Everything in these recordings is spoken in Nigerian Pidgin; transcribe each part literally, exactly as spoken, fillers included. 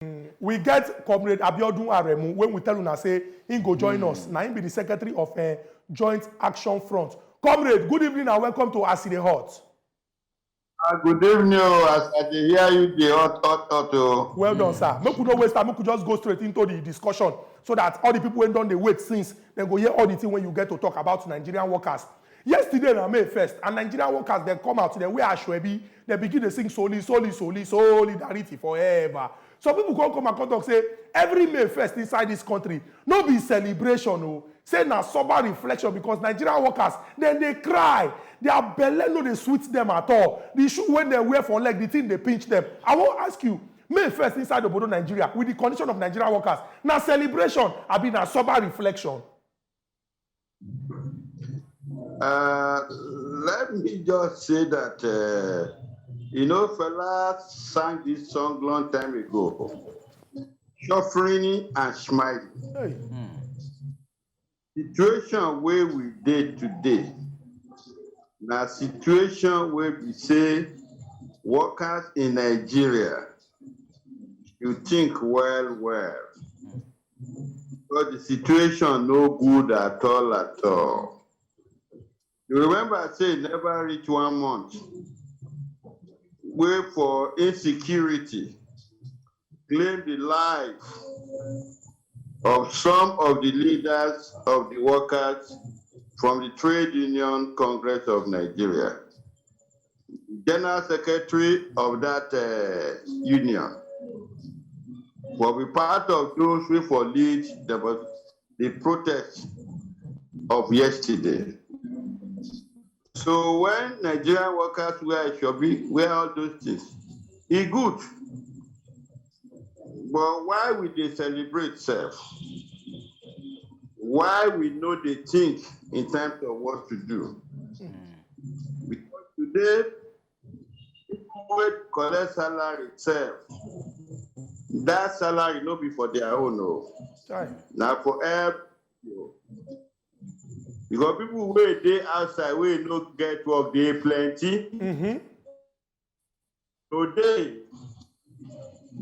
We get Comrade Abiodun Aremu, when we tell una say he go join us. Now he be the secretary of uh, Joint Action Front. Comrade, good evening and welcome to As E Dey Hot. Ah, good evening o. As I dey hear you, dey hot, hot, hot o. Well done, sir. Make we no waste time. Make we just go straight into the discussion so that all the people wey don dey wait since, dem go hear all the thing wey you get to talk about Nigerian workers. Yesterday na May first, and Nigerian workers dem come out, dem wear asoebi, dem begin dey sing soli, soli, soli, solidarity forever. Some people come come and come talk say every May first inside this country no be celebration o. Say na sober reflection because Nigerian workers dem dey cry, their belle no dey sweet them at all. The shoe wey dem wear for leg, the thing dey pinch them. I wan ask you, May first inside obodo Nigeria with the condition of Nigerian workers, na celebration abi na sober reflection? Uh, let me just say that uh, you know, Fela sang this song long time ago, suffering and smiling. Hey. Situation where we dey today, na situation where we say workers in Nigeria, you think well, well. But the situation no good at all, at all. You remember, I say never reach one month. Where for insecurity, claim the life of some of the leaders of the workers from the Trade Union Congress of Nigeria, General Secretary of that uh, union, will be part of those who for lead the, the protest of yesterday. So when Nigerian workers wear shobi, wear all those things, e good. But why we dey celebrate sef? Why we no dey think in terms of what to do? Because today, people wey collect salary sef, that salary no be for their own o. Chai. Na for help you. Because people wey dey outside wey no get work dey plenty. Mm-hmm. Today,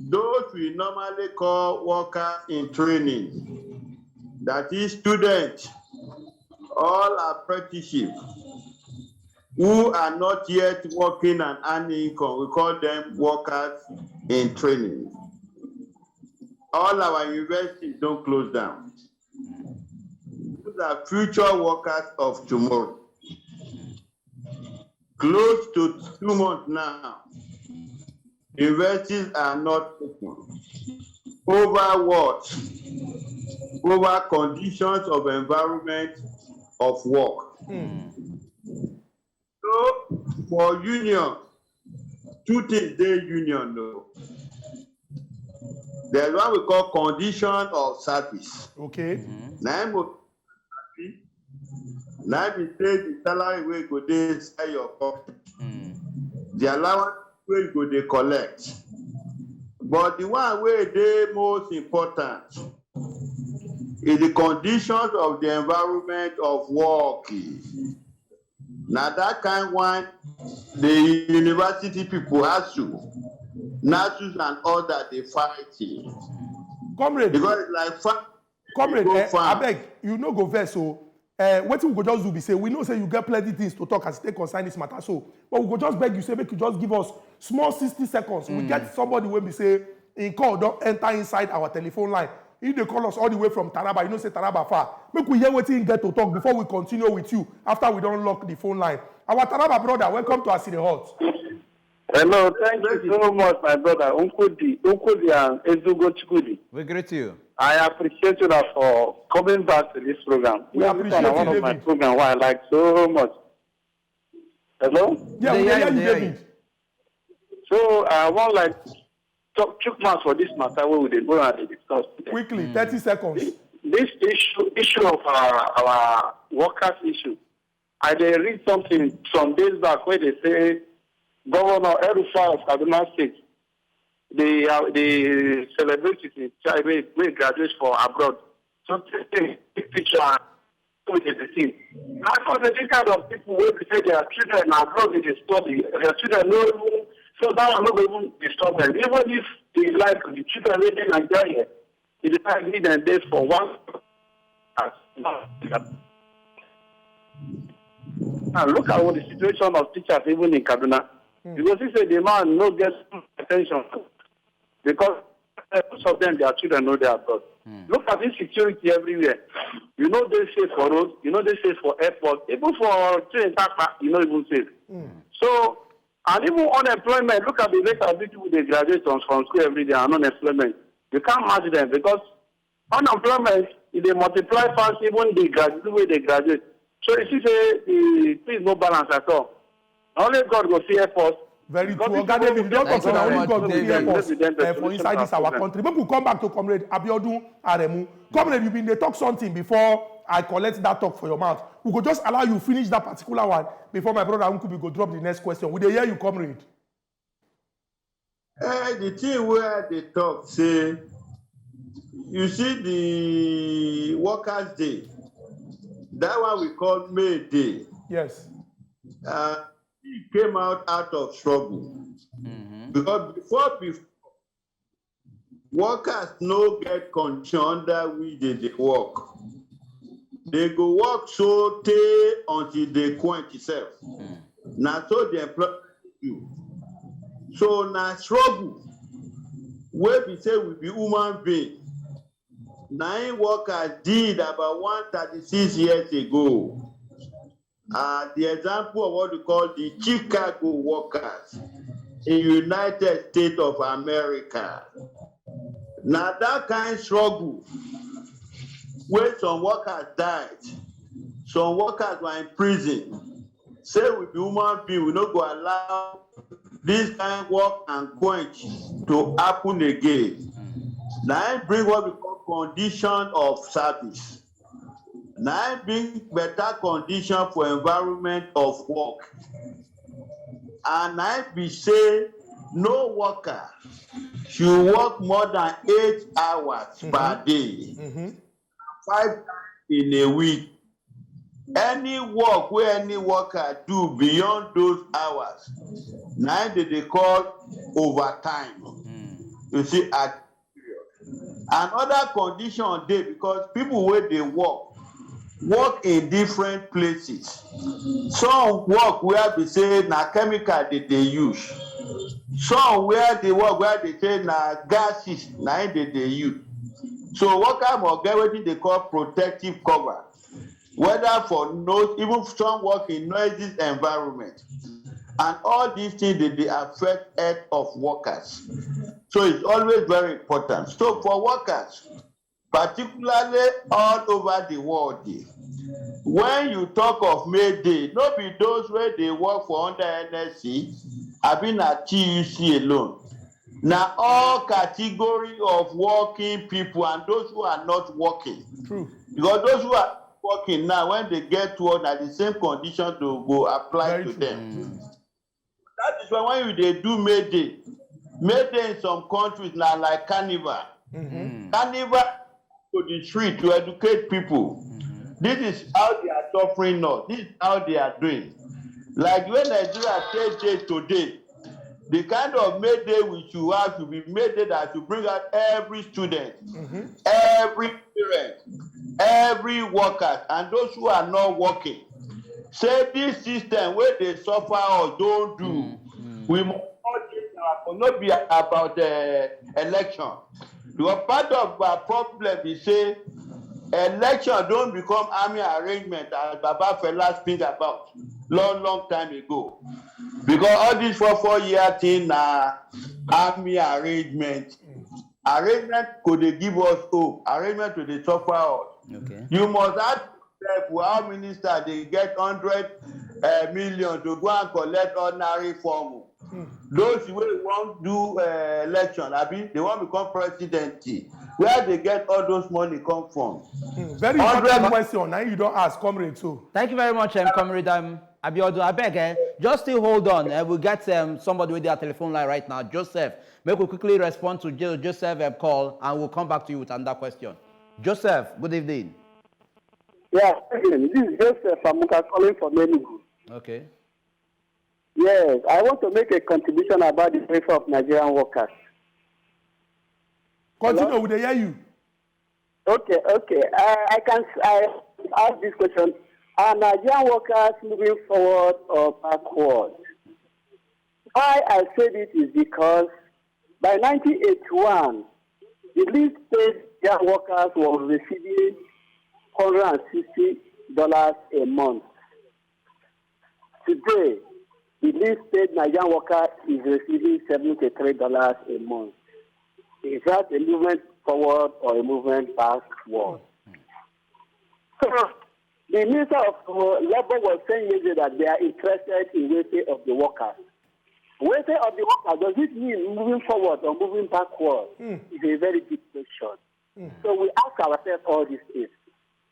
those we normally call workers in training, that is students, all apprenticeship, who are not yet working and earning income, we call them workers in training. All our universities don close down. Those are future workers of tomorrow. Close to two months now, universities are not open. Over what? Over conditions of environment of work. So for union, two things dey union o. There's what we call condition of service. Okay. Na im o na im be say the salary wey go dey inside your pocket, the allowance wey you go dey collect. But the one wey dey most important is the conditions of the environment of work. Na that kind one the university people, ASUU, NASUS and other dey fight. Comrade, Because it's like fa- comrade, go eh, far. Abeg, you no go vex o. Eh, wetin we go just do be say we know say you get plenty things to talk as e take concern this matter so, but we go just beg you say make you just give us small sixty seconds. We get somebody wey be say im call don enter inside our telephone line. He dey call us all the way from Taraba. You know say Taraba far. Make we hear wetin he get to talk before we continue with you after we don lock the phone line. Our Taraba brother, welcome to As E Dey Hot. Hello, thank you so much, my brother. Unkudi, Unkudi and Ezugo Chukudi. We greet you. I appreciate you now for coming back to this program. We appreciate This is you, one of my David. Program where I like so much. Hello? Yeah, They we dey hear hear you, you, they hear David. So I want like talk chook mouth for this matter where we dey go and dey discuss. Quickly, thirty seconds. This issue issue of our, our workers issue. I dey read something some days back where they say Governor El-Rufai of Kaduna State, they are they celebrate his child wey wey graduate for abroad. So take picture and put in the thing. How come the kind of people wey be say their children na abroad dey dey study, their children no even So that one no go even disturb them. Even if they like the children wey dey Nigeria, if they like, make dem dey for one. Now look at what the situation of teachers even in Kaduna. You go see say the man no get attention because most of them, their children no dey abroad. Look at insecurity everywhere. You no dey safe for road, you no dey safe for airport, even for train, tapa, you no even safe. So, and even unemployment, look at the rate at which people dey graduate from, from school every day and unemployment. You can't match them because unemployment, e dey multiply fast, even the graduate wey dey graduate. So you see say the thing no balance at all. Na only God go fit help us. Very true. Oga David, you don talk say na only God go fit help us, eh, for inside this our country. Make we come back to Comrade Abiodun Aremu. Comrade, you been dey talk something before I collect that talk for your mouth. We go just allow you finish that particular one before my brother Nkubi go drop the next question. We dey hear you, Comrade. Eh, the thing wey I dey talk say, you see the workers' day, that one we call May Day. Yes. Uh, it came out out of struggle. Because before, before, workers no get condition under which they dey work. They go work so tey until they quench itself. Na so the employer dey do. So na struggle wey be say we be human being. Na im workers did about one thirty-six years ago. Uh, the example of what we call the Chicago workers in United States of America. Na that kind struggle wey some workers died, some workers were in prison. Say we be human being, we no go allow this kind work and quench to happen again. Na im bring what we call condition of service. Na im bring better condition for environment of work. And na im be say no worker should work more than eight hours per day, five times in a week. Any work wey any worker do beyond those hours, na im they dey call overtime. You see, at period. Another condition dey because people wey dey work work in different places. Some work where be say na chemical they dey use. Some where the work where they say na gases na im they dey use. So worker must get wetin they call protective cover. Whether for noise, even some work in noisy environment. And all these things they dey affect health of workers. So it's always very important. So for workers, particularly all over the world, when you talk of May Day, no be those wey dey work for under N S C, abi na T U C alone. Na all category of working people and those who are not working. True. Because those who are working now, when they get to work, na the same condition to go apply Very to true. Them. That is why when you dey do May Day, May Day in some countries na like carnival. Carnival to the street to educate people. This is how they are suffering us. This is how they are doing. Like when Nigeria take day today, the kind of May Day we should have should be May Day that should bring out every student, every parent, every worker, and those who are not working. Say this system wey dey suffer us don do. We must all change our con-, no be about uh, election. Because part of our problem is say election don become army arrangement as Baba Fela speak about long long time ago. Because all this four four year thing na army arrangement. Arrangement go dey give us hope. Arrangement go dey suffer us. Okay. You must ask yourself how minister dey get hundred uh, million to go and collect ordinary form. Those wey wan do uh, election, abi they wan become president, where they get all those money come from? Very important question. Now you don't ask, comrade. So Thank you very much, um, Comrade um, Abiodun. I beg, eh, just still hold on. Eh, we'll get um, somebody with their telephone line right now. Joseph, make we quickly respond to Jo- Joseph um, call, and we'll come back to you with another question. Joseph, good evening. Yeah, again, this is Joseph Amuka calling from Enugu. Okay. Yes, I want to make a contribution about the welfare of Nigerian workers. Continue, we dey hear you. Okay, okay. I, I can I ask this question. Are Nigerian workers moving forward or backward? Why I say this is because by nineteen eighty-one, the least paid Nigerian workers were receiving one hundred sixty dollars a month. Today, the least paid Nigerian worker is receiving seventy-three dollars a month. Is that a movement forward or a movement backward? So, the Minister of uh, Labor was saying yesterday that they are interested in welfare of the workers. Welfare of the workers, does it mean moving forward or moving backward? It's a very big question. So we ask ourselves all these things.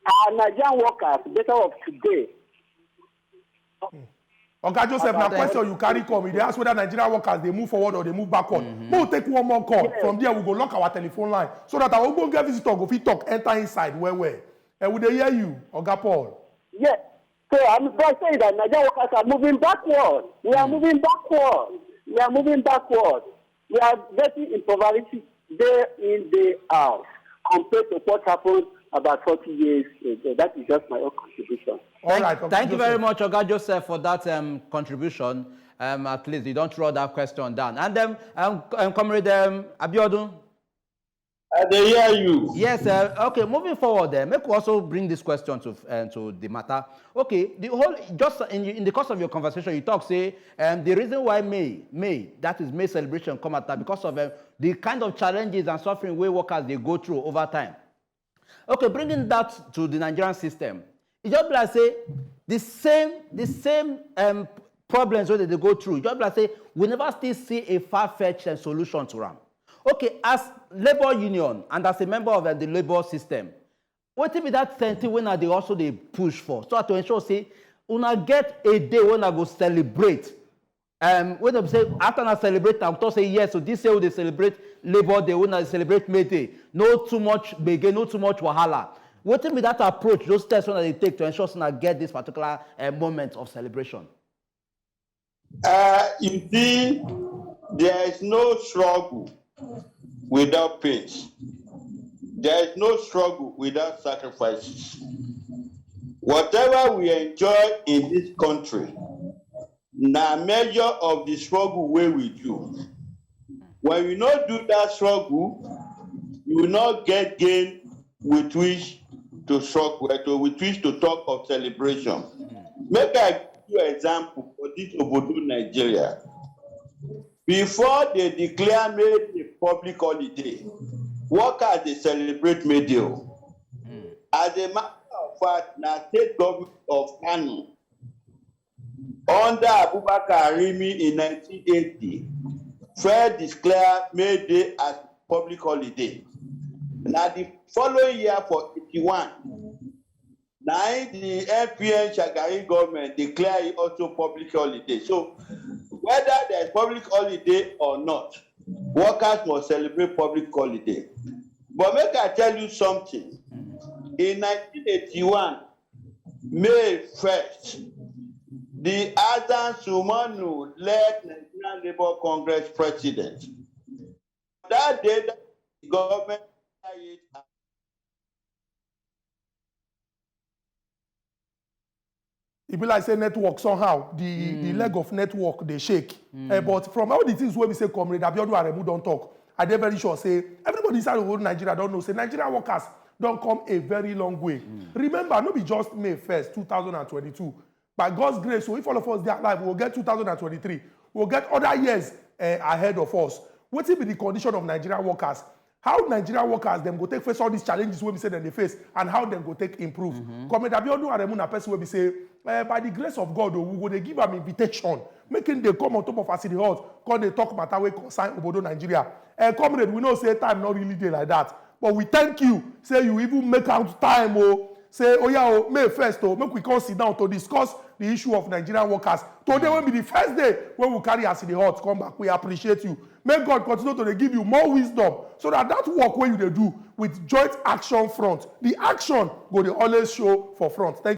Are Nigerian workers better off today? Oga Joseph, na question you carry come. You dey ask whether Nigerian workers dey move forward or dey move backward. Make we take one more call. From there, we go lock our telephone line so that our ogbonge visitor go fit talk, enter inside well well. And we dey hear you, Oga Paul. Yes. So I'm just saying that Nigerian workers are moving backward. We are moving backward. We are moving backward. We are getting impoverished day in, day out, compared to what happened about forty years ago. That is just my own contribution. All right, Oga Thank you very Joseph. much, Oga Joseph, for that um, contribution. Um, at least you don't throw that question down. And then, um, um, Comrade um, Abiodun. I dey hear you. Yes, uh, okay, moving forward there, make we also bring this question to uh, to the matter. Okay, the whole, just in, in the course of your conversation, you talk say um, the reason why May, May, that is May celebration come out now because of um, the kind of challenges and suffering wey workers dey go through over time. Okay, bringing that to the Nigerian system, e just be like say the same the same um, problems wey dem dey go through, e just be like say we never still see a far-fetched um, solution to am. Okay, as labour union and as a member of um, the labour system, wetin be that same thing wey una dey also dey push for, so as to ensure say una get a day wey una go celebrate, um, wey dem say after una celebrate, una talk say yes, so this year we dey celebrate labour day, wey una dey celebrate May day, no too much gbege, no too much wahala. Wetin be that approach, those steps wey una dey take to ensure say una get this particular um, moment of celebration? Uh, you see, there is no struggle without pains. There is no struggle without sacrifices. Whatever we enjoy in this country, na measure of the struggle wey we do. When we no do that struggle, you will not get gain with which to struggle, eh, to, with which to talk of celebration. Make I give you example for this Obodo Nigeria. Before they declare May Day public holiday, workers dey celebrate May Day o. As a matter of fact, na state government of Kano under Abubakar Arimi in nineteen eighty first declare May Day as public holiday. Na the following year for eighty-one, na im the N P N Shagari government declare it also public holiday. So whether there is public holiday or not, workers must celebrate public holiday. But make I tell you something. In nineteen eighty-one, May first, the Azan Sumanu led Nigerian Labour Congress president. That day, the government E be like say network somehow, the the leg of network dey shake. Eh, but from all the things wey be say Comrade Abiodun Aremu don talk, I dey very sure say everybody inside of Nigeria don know say Nigerian workers don come a very long way. Remember, no be just May first, two thousand and twenty-two. By God's grace, so if all of us dey alive, we go get two thousand and twenty-three. We go get other years eh, ahead of us. Wetin be the condition of Nigerian workers? How Nigerian workers dem go take face all these challenges wey be say dem dey face, and how dem go take improve? Comrade Abiodun Aremu na person wey be say, eh, by the grace of God, oh, we go dey give am invitation, make him dey come on top of As E Dey Hot, come dey talk matter wey concern obodo Nigeria. Eh, comrade, we know say time no really dey like that, but we thank you say you even make out time, oh, say, oh yeah, oh, May first, oh, make we come sit down to discuss the issue of Nigerian workers. Today wey be the first day wey we carry As E Dey Hot come back, we appreciate you. May God continue to dey give you more wisdom so that that work wey you dey do with Joint Action Front, the action go dey always show for front. Thank